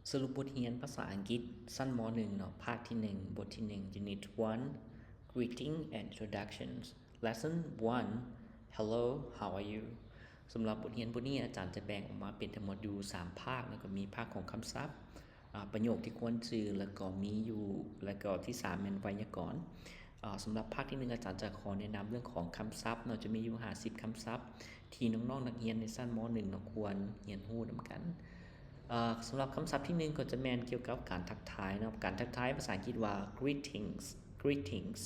ສະຫຼຸບບົດຮຽນພາສາອັງກິດຊັ້ນ ມ.ໜຶ່ງ ເນາະ, ພາກທີໜຶ່ງ, ບົດທີໜຶ່ງ, Unit one, Greeting and Introductions, Lesson one, Hello, how are you? ສຳລັບບົດຮຽນບົດນີ້ ອາຈານຈະແບ່ງອອກມາເປັນທັງໝົດຢູ່ສາມພາກເນາະ, ກໍມີພາກຂອງຄຳສັບ, ອາ, ປະໂຫຍກທີ່ຄວນຊື່, ແລ້ວກໍມີຢູ່, ແລ້ວກໍທີສາມແມ່ນໄວຍາກອນ. ອາ, ສຳລັບພາກທີໜຶ່ງ ອາຈານຈະຂໍແນະນຳເລື່ອງຂອງຄຳສັບເນາະ, ຈະມີຢູ່ຫ້າສິບຄຳສັບ ທີ່ນ້ອງໆນັກຮຽນໃນຊັ້ນ ມ.ໜຶ່ງ ເນາະ ຄວນຮຽນຮູ້ນຳກັນ. ເອີ ສຳລັບຄຳສັບທີໜຶ່ງກໍຈະແມ່ນກ່ຽວກັບການທັກທາຍເນາະ, ການທັກທາຍພາສາອັງກິດວ່າ greetings, greetings.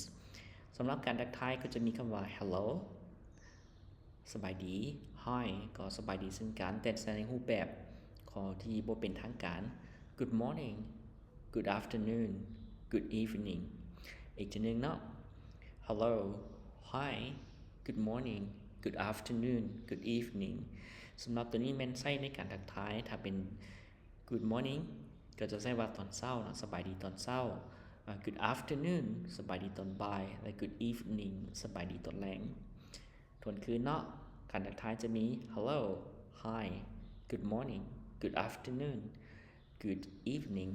ສຳລັບການທັກທາຍກໍຈະມີຄຳວ່າ hello ສະບາຍດີ, hi ກໍສະບາຍດີເຊັ່ນກັນ, ແຕ່ໃຊ້ໃນຮູບແບບຂອງທີ່ບໍ່ເປັນທາງການ, good morning, good afternoon, good evening. ອີກເທື່ອໜຶ່ງເນາະ, hello, hi, good morning, good afternoon, good evening. ສຳລັບໂຕນີ້ແມ່ນໃຊ້ໃນການທັກທາຍ, ຖ້າເປັນ good morning ກໍຈະໃຊ້ວ່າຕອນເຊົ້າເນາະ, ສະບາຍດີຕອນເຊົ້າ, ອາ, good afternoon ສະບາຍດີຕອນບ່າຍ ແລະ good evening ສະບາຍດີຕອນແລງ. ທວນຄືນເນາະ, ການທັກທາຍຈະມີ hello, hi, good morning, good afternoon, good evening.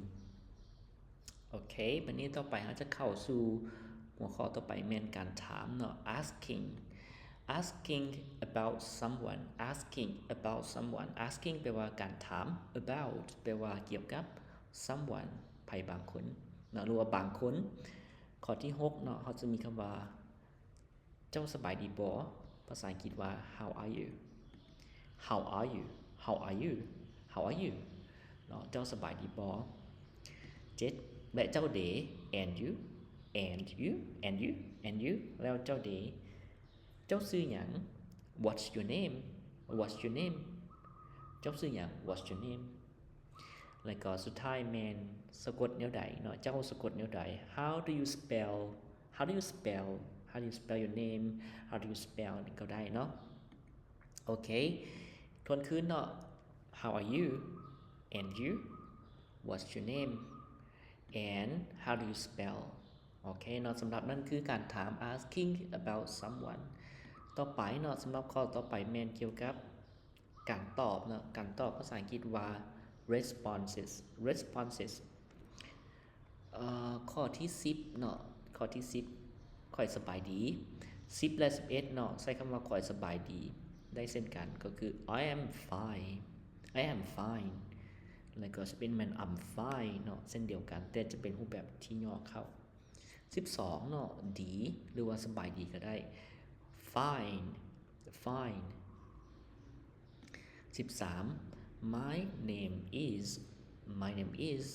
ໂອເຄ, ບັດນີ້ຕໍ່ໄປເຮົາຈະເຂົ້າສູ່ຫົວຂໍ້ຕໍ່ໄປແມ່ນການຖາມເນາະ, asking, asking about someone, asking about someone, asking ແປວ່າການຖາມ, about ແປວ່າກ່ຽວກັບ, someone ໃຜບາງຄົນເນາະ ຫຼືວ່າບາງຄົນ. ຂໍ້ທີຫົກເນາະ, ເຮົາຈະມີຄຳວ່າ ເຈົ້າສະບາຍດີບໍ່? ພາສາອັງກິດວ່າ How are you? How are you? How are you? How are you? ເນາະ, ເຈົ້າສະບາຍດີບໍ່? ເຈັດ ແລະ ເຈົ້າເດ? And you? And you? And you? And you? ແລ້ວເຈົ້າເດ? ເຈົ້າຊື່ຫຍັງ? What's your name? What's your name? ເຈົ້າຊື່ຫຍັງ? What's your name? ແລ້ວກໍສຸດທ້າຍແມ່ນສະກົດແນວໃດເນາະ, ເຈົ້າສະກົດແນວໃດ? How do you spell? How do you spell? How do you spell your name? How do you spell? ນີ້ກໍໄດ້ເນາະ. ໂອເຄ, ທວນຄືນເນາະ, How are you? And you? What's your name? And how do you spell? ໂອເຄເນາະ, ສຳລັບນັ້ນຄືການຖາມ, asking about someone. ຕໍ່ໄປເນາະ, ສຳລັບຂໍ້ຕໍ່ໄປແມ່ນກ່ຽວກັບ ການຕອບເນາະ, ການຕອບພາສາອັງກິດວ່າ responses, responses. ເອີ ຂໍ້ທີສິບເນາະ, ຂໍ້ທີສິບ ຂ້ອຍສະບາຍດີ. ສິບ ແລະ ສິບເອັດເນາະ, ໃຊ້ຄຳວ່າ ຂ້ອຍສະບາຍດີ ໄດ້ເຊັ່ນກັນ, ກໍຄື I am fine, I am fine. ແລ້ວກໍ ສິບເອັດ ແມ່ນ I'm fine ເນາະ, ເຊັ່ນດຽວກັນ, ແຕ່ຈະເປັນຮູບແບບທີ່ຫຍໍ້ເຂົ້າ. ສິບສອງເນາະ, ດີ ຫຼືວ່າສະບາຍດີກໍໄດ້, fine, fine. ສິບສາມ My name is, my name is,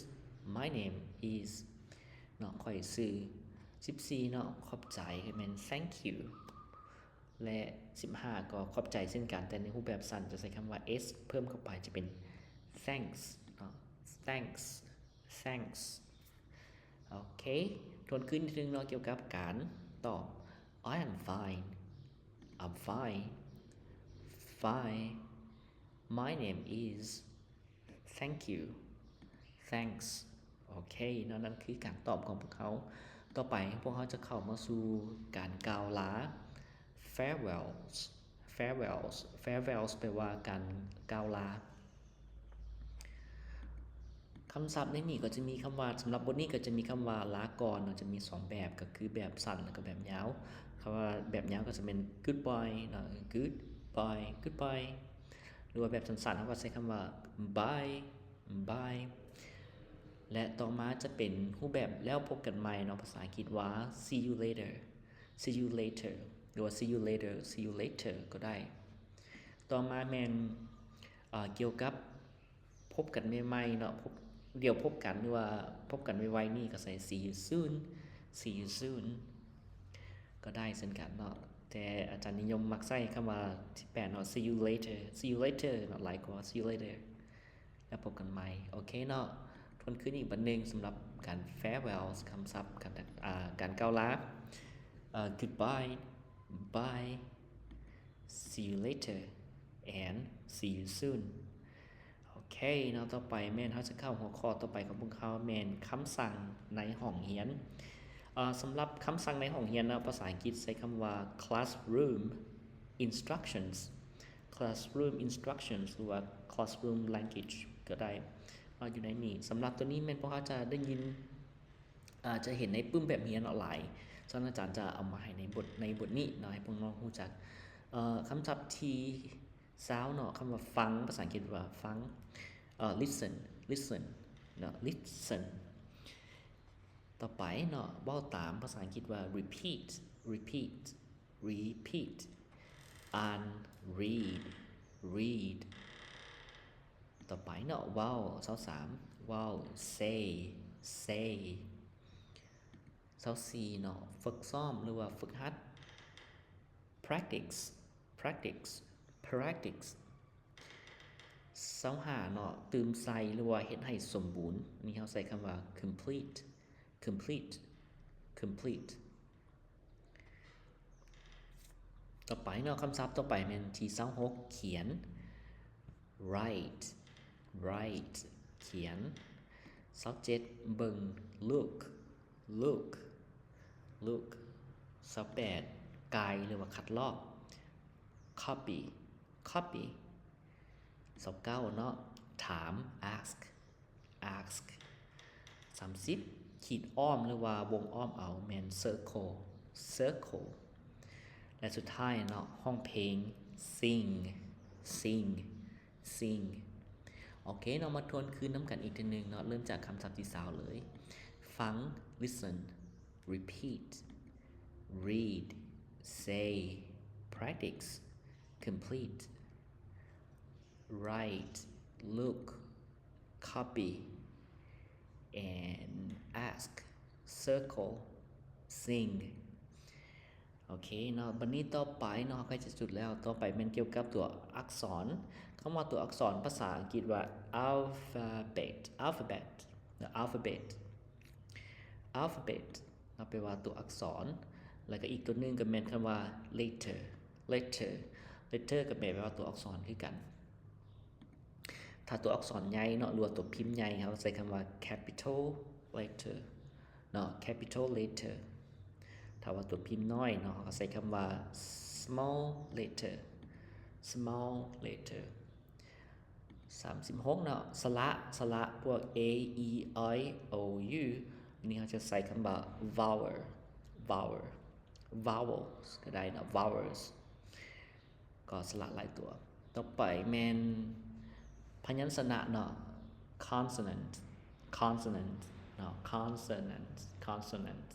my name is ເນາະ, ຂ້ອຍຊື່. ສິບສີ່ເນາະ, ຂອບໃຈ ກໍແມ່ນ thank you. ແລະ ສິບຫ້າ ກໍຂອບໃຈເຊັ່ນກັນ, ແຕ່ໃນຮູບແບບສັ້ນຈະໃຊ້ຄຳວ່າ s ເພີ່ມເຂົ້າໄປ, ຈະເປັນ thanks ເນາະ, thanks, thanks. ໂອເຄ, ທວນຄືນອີກເທື່ອໜຶ່ງເນາະ, ກ່ຽວກັບການຕອບ, I am fine, I'm fine, fine. My name is, thank you, thanks. ໂອເຄເນາະ, ນັ້ນຄືການຕອບຂອງພວກເຮົາ. ຕໍ່ໄປພວກເຮົາຈະເຂົ້າມາສູ່ການກ່າວລາ, farewells, farewells, farewells ແປວ່າການກ່າວລາ. ຄຳສັບໃນນີ້ກໍຈະມີຄຳວ່າ, ສຳລັບບົດນີ້ກໍຈະມີຄຳວ່າລາກ່ອນເນາະ, ຈະມີສອງແບບ, ກໍຄືແບບສັ້ນ ແລ້ວກໍແບບຍາວ. ຄຳວ່າແບບຍາວກໍຈະແມ່ນ goodbye ເນາະ, goodbye, goodbye. ຫຼືວ່າແບບສັ້ນໆ ເຮົາກໍໃຊ້ຄຳວ່າ bye, bye. ແລະ ຕໍ່ມາຈະເປັນຮູບແບບແລ້ວພົບກັນໃໝ່ເນາະ, ພາສາອັງກິດວ່າ see you later, see you later ຫຼືວ່າ see you later, see you later ກໍໄດ້. ຕໍ່ມາແມ່ນ ເອີ ກ່ຽວກັບ ພົບກັນໃໝ່ໆເນາະ, ພົບ, ດຽວພົບກັນ ຫຼືວ່າພົບກັນໄວໆນີ້ກໍໃຊ້ see you soon, see you soon ກໍໄດ້ເຊັ່ນກັນເນາະ. ແຕ່ອາຈານນິຍົມມັກໃຊ້ຄຳວ່າທີແປດເນາະ, see you later, see you later ເນາະ, ຫຼາຍກວ່າ see you later ແລ້ວພົບກັນໃໝ່. ໂອເຄເນາະ, ທວນຄືນອີກບັດໜຶ່ງສຳລັບການ farewell, ຄຳສັບການ, ອາ, ການກ່າວລາ, ເອີ, goodbye, bye, see you later and see you soon. ໂອເຄເນາະ, ຕໍ່ໄປແມ່ນເຮົາຈະເຂົ້າຫົວຂໍ້ຕໍ່ໄປຂອງພວກເຮົາ, ແມ່ນຄຳສັ່ງໃນຫ້ອງຮຽນ. ເອີ, ສຳລັບຄຳສັ່ງໃນຫ້ອງຮຽນເນາະ, ພາສາອັງກິດໃຊ້ຄຳວ່າ classroom instructions, classroom instructions ຫຼືວ່າ classroom language ກໍໄດ້. ຢູ່ໃນນີ້. ສຳລັບຕົວນີ້ແມ່ນພວກເຮົາຈະໄດ້ຍິນ ອາ ຈະເຫັນໃນປຶ້ມແບບຮຽນເນາະຫຼາຍ. ສະນັ້ນອາຈານຈະເອົາມາໃຫ້ໃນບົດ ໃນບົດນີ້ເນາະ ໃຫ້ພວກນ້ອງຮູ້ຈັກ. ເອີ ຄຳສັບທີຊາວເນາະ ຄຳວ່າຟັງ ພາສາອັງກິດວ່າຟັງ ເອີ listen listen ເນາະ listen. ຕໍ່ໄປເນາະ ເວົ້າຕາມ ພາສາອັງກິດວ່າ repeat repeat repeat. ອ່ານ read read. ຕໍ່ໄປເນາະ ເວົ້າ ຊາວສາມ ເວົ້າ say say. ຊາວສີ່ເນາະ ຝຶກຊ້ອມ ຫຼືວ່າຝຶກຫັດ practice practice practice. ຊາວຫ້າເນາະ ຕື່ມໃສ່ ຫຼືວ່າເຮັດໃຫ້ສົມບູນ. ນີ້ເຮົາໃຊ້ຄຳວ່າ complete complete complete. ຕໍ່ໄປເນາະ ຄຳສັບຕໍ່ໄປແມ່ນທີຊາວຫົກ ຂຽນ write write ຂຽນ. ຊາວເຈັດ ເບິ່ງ look look look. ຊາວແປດ ກາຍ ຫຼືວ່າຄັດລອກ copy copy. ຊາວເກົ້າເນາະ ຖາມ ask ask. ສາມສິບ ຂີດອ້ອມ ຫຼືວ່າວົງອ້ອມເອົາ ແມ່ນ circle circle. ແລະ ສຸດທ້າຍເນາະ ຮ້ອງເພງ sing sing sing. ໂອເຄເນາະ ມາທວນຄືນນຳກັນອີກເທື່ອໜຶ່ງເນາະ ເລີ່ມຈາກຄຳສັບທີຊາວເລີຍ. ຟັງ listen repeat read say practice complete write look copy and ask circle sing. ໂອເຄເນາະ ບັດນີ້ຕໍ່ໄປເນາະ ເຮົາໃກ້ຈະສຸດແລ້ວ. ຕໍ່ໄປແມ່ນກ່ຽວກັບຕົວອັກສອນ. ຄຳວ່າຕົວອັກສອນພາສາອັງກິດວ່າ alphabet alphabet ເນາະ alphabet alphabet ເນາະ ແປວ່າຕົວອັກສອນ. ແລ້ວກໍອີກຕົວໜຶ່ງກໍແມ່ນຄຳວ່າ letter letter letter ກໍແປວ່າຕົວອັກສອນຄືກັນ. ຖ້າຕົວອັກສອນໃຫຍ່ເນາະ ຫຼືວ່າຕົວພິມໃຫຍ່ ເຮົາໃຊ້ຄຳວ່າ capital letter ເນາະ capital letter. ຖ້າວ່າຕົວພິມນ້ອຍເນາະ ເຮົາກໍໃຊ້ຄຳວ່າ small letter small letter. ສາມສິບຫົກເນາະ ສະຫຼະ ສະຫຼະ ພວກ a e i o u ນີ້ເຮົາຈະໃຊ້ຄຳວ່າ vowel vowel vowels ກໍໄດ້ເນາະ vowels. ກໍສະຫຼະຫຼາຍຕົວ. ຕໍ່ໄປແມ່ນພະຍັນຊະນະເນາະ consonant consonant ເນາະ consonant consonant.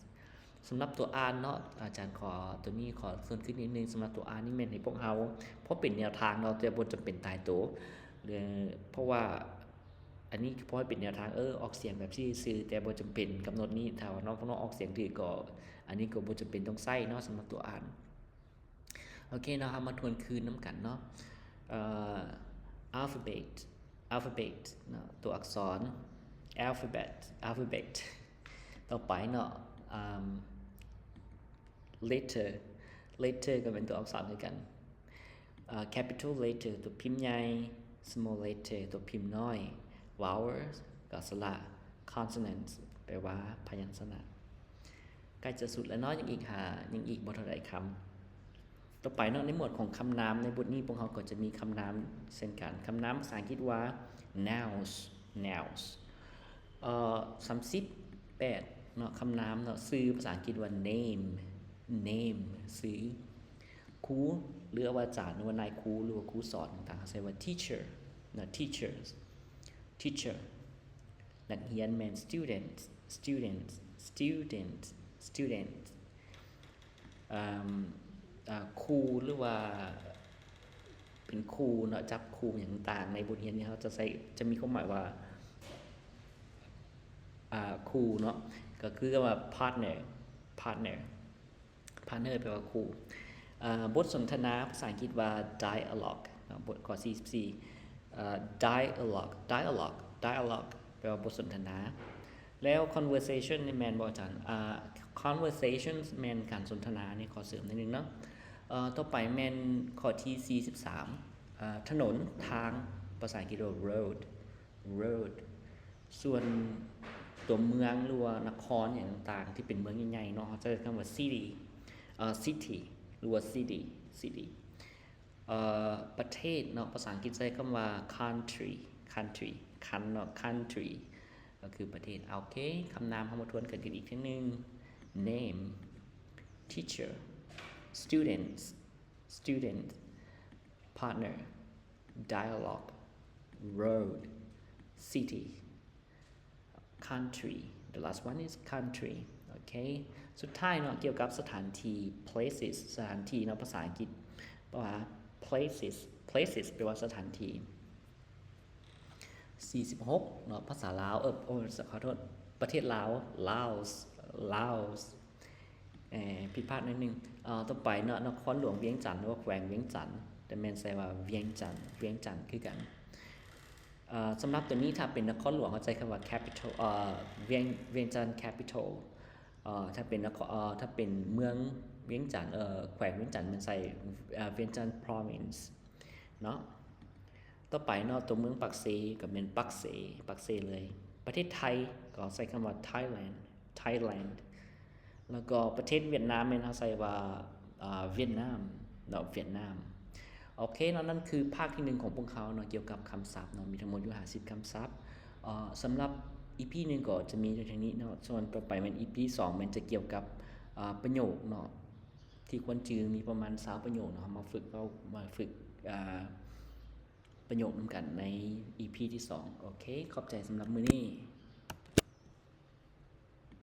ສຳລັບຕົວອ່ານເນາະ ອາຈານຂໍ ຕົວນີ້ຂໍເຊີນຂຶ້ນນິດໜຶ່ງ. ສຳລັບຕົວອ່ານນີ້ແມ່ນໃຫ້ພວກເຮົາພໍເປັນແນວທາງເນາະ ແຕ່ບໍ່ຈຳເປັນຕາຍໂຕ ເພາະວ່າອັນນີ້ພໍໃຫ້ເປັນແນວທາງ ເອີ ອອກສຽງແບບຊີ້ຊື່ ແຕ່ບໍ່ຈຳເປັນກຳນົດນີ້. ຖ້າວ່ານ້ອງພວກນ້ອງອອກສຽງຖືກ ກໍອັນນີ້ກໍບໍ່ຈຳເປັນຕ້ອງໃຊ້ເນາະ ສຳລັບຕົວອ່ານ. ໂອເຄເນາະ ເຮົາມາທວນຄືນນຳກັນເນາະ ເອີ alphabet alphabet ເນາະ ຕົວອັກສອນ alphabet alphabet. ຕໍ່ໄປເນາະ ອາ letter letter ກໍແມ່ນຕົວອັກສອນຄືກັນ ເອີ capital letter ຕົວພິມໃຫຍ່ small letter ຕົວພິມນ້ອຍ vowels ກໍສະຫຼະ consonants ແປວ່າພະຍັນຊະນະ. ໃກ້ຈະສຸດແລ້ວເນາະ ຍັງອີກຫາ ຍັງອີກບໍ່ເທົ່າໃດຄຳ. ຕໍ່ໄປເນາະ ໃນໝວດຂອງຄຳນາມ ໃນບົດນີ້ພວກເຮົາກໍຈະມີຄຳນາມເຊັ່ນກັນ. ຄຳນາມພາສາອັງກິດວ່າ nouns nouns. ເອີ ສາມສິບແປດເນາະ ຄຳນາມເນາະ ຊື່ພາສາອັງກິດວ່າ name name ຊື່. ຄູ ຫຼືວ່າອາຈານ ຫຼືວ່ານາຍຄູ ຫຼືວ່າຄູສອນຕ່າງໆ ເຮົາໃຊ້ວ່າ teacher ເນາະ teachers teacher. ນັກຮຽນແມ່ນ students students students students. ເອີ ຄູ ຫຼືວ່າເປັນຄູ່ເນາະ ຈັບຄູ່ຫຍັງຕ່າງໆ ໃນບົດຮຽນນີ້ເຮົາຈະໃຊ້ ຈະມີຄວາມໝາຍວ່າ ອາ ຄູ່ເນາະ ກໍຄືຄຳວ່າ partner partner partner ແປວ່າຄູ່. ເອີ ບົດສົນທະນາພາສາອັງກິດວ່າ dialogue ເນາະ ບົດ ຂໍ້ສີ່ສິບສີ່ ເອີ dialogue dialogue dialogue ແປວ່າບົດສົນທະນາ. ແລ້ວ conversation ນີ້ແມ່ນບໍ່ອາຈານ? ອາ conversations ແມ່ນການສົນທະນາ. ນີ້ຂໍເສີມໜ້ອຍໜຶ່ງເນາະ. ເອີ ຕໍ່ໄປແມ່ນຂໍ້ທີສີ່ສິບສາມ ເອີ ຖະໜົນ ທາງ ພາສາອັງກິດວ່າ road road. ສ່ວນຕົວເມືອງ ຫຼືວ່ານະຄອນຫຍັງຕ່າງໆ ທີ່ເປັນເມືອງໃຫຍ່ໆ ເນາະ ເຮົາຈະໃຊ້ຄຳວ່າ city ເອີ city ຫຼືວ່າ city city. ເອີ ປະເທດເນາະ ພາສາອັງກິດໃຊ້ຄຳວ່າ country country ຄັນເນາະ country ກໍຄືປະເທດ. ໂອເຄ ຄຳນາມເຮົາມາທວນກັນອີກເທື່ອໜຶ່ງ. Name, teacher, students, student, partner, dialogue, road, city, country. The last one is country. ໂອເຄ ສຸດທ້າຍເນາະ ກ່ຽວກັບສະຖານທີ່ places ສະຖານທີ່ເນາະ ພາສາອັງກິດແປວ່າ places. Places ແປວ່າສະຖານທີ່. ສີ່ສິບຫົກເນາະ ພາສາລາວ ເອີ ໂອ້ ຂໍໂທດ ປະເທດລາວ Laos, Laos. ເອີ ຜິດພາດໜ້ອຍໜຶ່ງ. ເອີ ຕໍ່ໄປເນາະ ນະຄອນຫຼວງວຽງຈັນ ຫຼືວ່າແຂວງວຽງຈັນ ແຕ່ແມ່ນໃສ່ວ່າວຽງຈັນ ວຽງຈັນຄືກັນ. ເອີ ສຳລັບຕົວນີ້ ຖ້າເປັນນະຄອນຫຼວງ ເຮົາໃຊ້ຄຳວ່າ capital, ເອີ ວຽງ ວຽງຈັນ capital. ເອີ ຖ້າເປັນນະຄອນ ເອີ ຖ້າເປັນເມືອງວຽງຈັນ ເອີ ແຂວງວຽງຈັນ ແມ່ນໃຊ້ ເອີ ວຽງຈັນ province ເນາະ. ຕໍ່ໄປເນາະ ຕົວເມືອງປາກເຊ ກໍແມ່ນປາກເຊ ປາກເຊເລີຍ. ປະເທດໄທ ກໍໃຊ້ຄຳວ່າ Thailand, Thailand. ແລ້ວກໍປະເທດຫວຽດນາມ ແມ່ນເຮົາໃຊ້ວ່າ ອາ ຫວຽດນາມເນາະ ຫວຽດນາມ. ໂອເຄເນາະ ນັ້ນຄືພາກທີໜຶ່ງຂອງພວກເຮົາເນາະ ກ່ຽວກັບຄຳສັບເນາະ ມີທັງໝົດຢູ່ຫ້າສິບຄຳສັບ. ເອີ ສຳລັບອີພີໜຶ່ງກໍຈະມີຢູ່ເທົ່ານີ້ເນາະ ສ່ວນຕໍ່ໄປແມ່ນອີພີສອງ ແມ່ນຈະກ່ຽວກັບ ອາ ປະໂຫຍກເນາະ ທີ່ຄວນຈື່ ມີປະມານຊາວປະໂຫຍກເນາະ ເຮົາມາຝຶກເວົ້າ ມາຝຶກ ອາ ປະໂຫຍກນຳກັນໃນອີພີທີສອງ. ໂອເຄ ຂອບໃຈສຳລັບມື້ນີ້.